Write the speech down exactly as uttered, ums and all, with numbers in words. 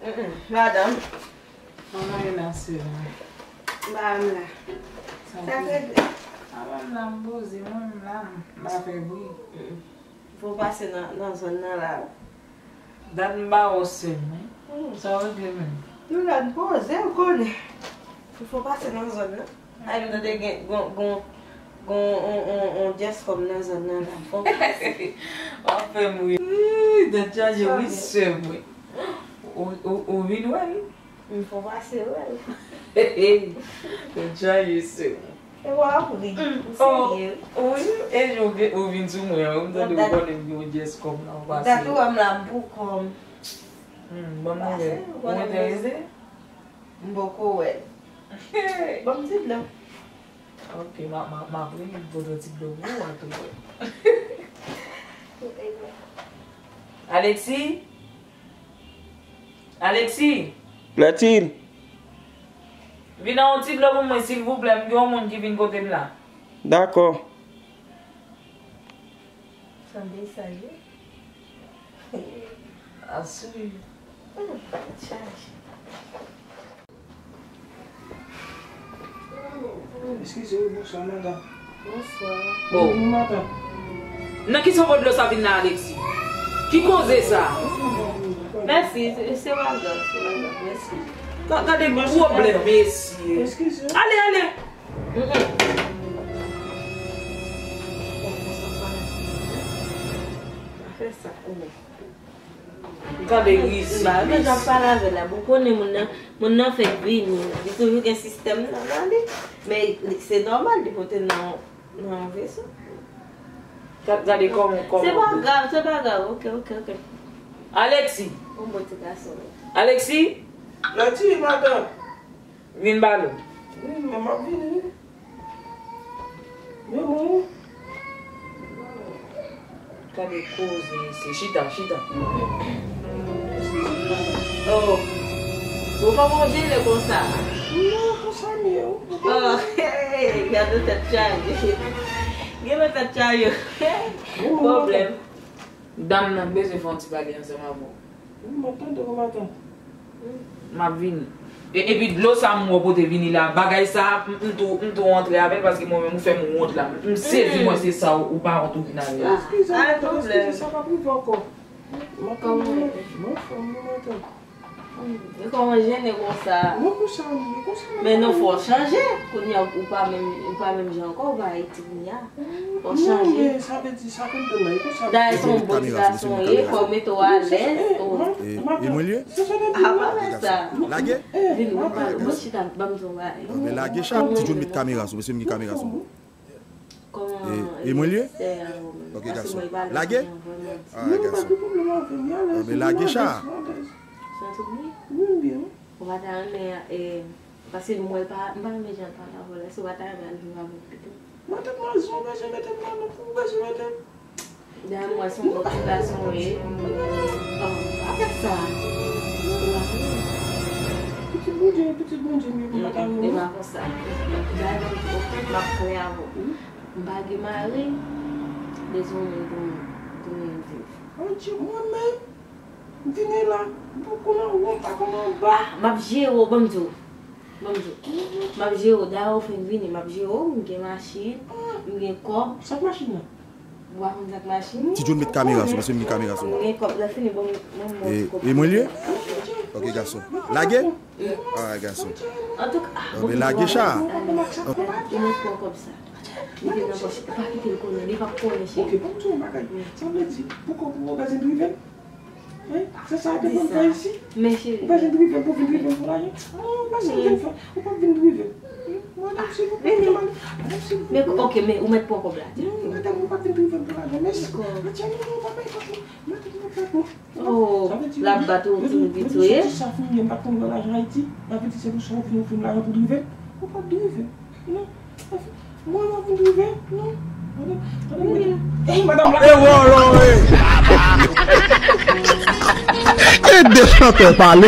Mm, mm. Madanm. Kòman ye la, sè mwen? Ba m la. Sa k regle? A, ba m la, m poze, mwen menm la, m pa fè bri. Mm. Fò w pase nan, nan zòn nan la. Dat m pa wè w, sè mwen. Mm. Sa w regle menm? Nou la n poze, ou konnen. Fò w pase nan zòn nan. Ay, m tande gen, gon, gon, gon, on, on, on dyès kòm nan zòn nan la. Fò w pase. W ap fè m ri. Ui, tèt chaje, wi, sè mwen. Ou, ou, ou vin wè l? M fò pase wè l. Tèt chaje, sè mwen. E w ap ri. M serye. Wi, e jan ou vin sou mwen an, wi, m tande ou konnen m gen on dyès kòm nan, w pase. Dat ou wè m la, m pou kòm. Hmm, ban m wè. Ou enterese? M poko wè l. Ban m ti dlo. Ok, m a, m a, m ap ri, m pote yon ti dlo pou ou, w a tou wè. Alexis? Alexis? Klètil? Vin ak yon ti dlo pou mwen, silvouplè, m gen yon moun ki vin kote m la. Dakò. Tande sa ye. Aswi. Hmm, chaje. Eskize wi, bonswa, madanm. Bonswa. Bon. Bonjou, madanm. Nan ki sòt dlo sa vin la, Alexis? Ki koze sa? Mèsi, se, se madanm, se madanm, mèsi. Ga-, gade pwoblèm, mesye. Eskize. Ale, ale. Mm, mm. Pa fè sa, oh. Gade rizib. Ba, men jan pale avè l la, bon, konnen moun nan, moun nan fèk vini. Li toujou gen sistèm nan nan li. Men li, se nòmal, li pote nan, nan yon veso. Gad-, gade kòman, kòman. Se pa grav, se pa grav. Ok, ok, ok. Alexis. Yon bon ti gason. Alexis. Klètil, madanm. Vin ba nou. Wi, men m ap vini, wi. Men bon, wi. Gade koze, mesye. Chita, chita. Oh. Ou pa bon jene konsa. Non, konsa m ye, wi. Oh, hey, gade tèt chaje. Gade tèt chaje. Pwoblèm. Dam nan bezwen fè yon ti pale ansanm avè w. Wi, m ap tande w, madanm. M ap vini. E, epi dlo sa m wè w pote vini la, bagay sa, m, m tou, m tou antre avè l paske mwen menm ou fè m wont la. M sezi mwen se sa ou, ou pa wont ou vin avè l. Eskize, madanm, eskize, sa p ap rive ankò. M ap vini, m anfòm, wi, madanm. E kòman jene konsa? Non, konsa m ye, konsa m ye. Men non, fò w chanje. Kounye a, ou pa menm, ou pa menm jan ankò, ou pa Ayiti kounye a. Fò w chanje. Non, men sa vle di, sa konn donn nan, e konsa. Dayè, se yon bon ti gason w ye, fò w mete w alèz. E, e mwen l ye? A, pa fè sa. Lage? Vin, mwen pale, mwen chita, ban m di w yon bagay. Anben lage chak, ti John met kamera sou, mesye m gen kamera sou mwen. Kòman, e, e mwen l ye? Ok, gason. Lage? Ah, gason. Anben lage chak. Santi w byen? Ou pa ta renmen, e, paske m wè l pa, m pa renmen jan l pale avè w la, èske w pa ta renmen al viv avè l pito? Matant mwen, si w bezwen mete m nan, non, pou w bezwen mete m. Dayè, m wè se yon bon ti gason w ye. Oh, pa fè sa. Pitit Bondye, pitit Bondye m ye, pou m pa ta renmen. E pa konsa. Dayè, m ap klè avè w. M pa gen mari, m bezwen yon moun pou m, pou m viv. Adje, mwen menm, m vini la, m poko nan wo, m pa konn anba. Ah, m ap jere w, ban m di w. Ban m di w. M ap jere w, dayè ou fenk vini, m ap jere w, m gen machin, m gen kòb. Sa k machin nan? Ou pa konn sa k machin? Ti John met kamera sou, mesye m gen kamera sou. M gen kòb, lè fini, ban m, ban m yon ti kòb. E, e mwen l ye? Ok, gason. Lage? Ah, gason. Antouka, ah, bon, lage cha. Ou mèt pran kòb sa. Mete nan pòch, pa kite l konnen, li p ap konnen, cheri. Ok, ban m di w yon bagay. Sa vle di, pou kòb ou, ou bezwen drive m? Hein? Se sa w te konn fè isi? Men cheri. Ou bezwen drive m pou vin drive m pou lajan? Non, ou bezwen vin fè. Ou p ap vin drive m. Madanm, silvouplè, madanm, silvouplè. Men, ok, men ou mèt pran kòb la. Non, madanm, ou p ap vin drive m pou lajan. Mèsi. Dakò. Madanm, non, non, pa bay kòb la. Madanm, non, pa pran. Oh, l ap bat ou, ou di w abitye. Sa fè m pa t konn pran lajan Ayiti. Sa vle di se pou sa ou vin ofri m lajan pou drive m? Ou p ap drive m. Non. Mwen, mwen vin drive, non. Madanm, madanm, madanm, la. E wòlò, e. E de chantè pale.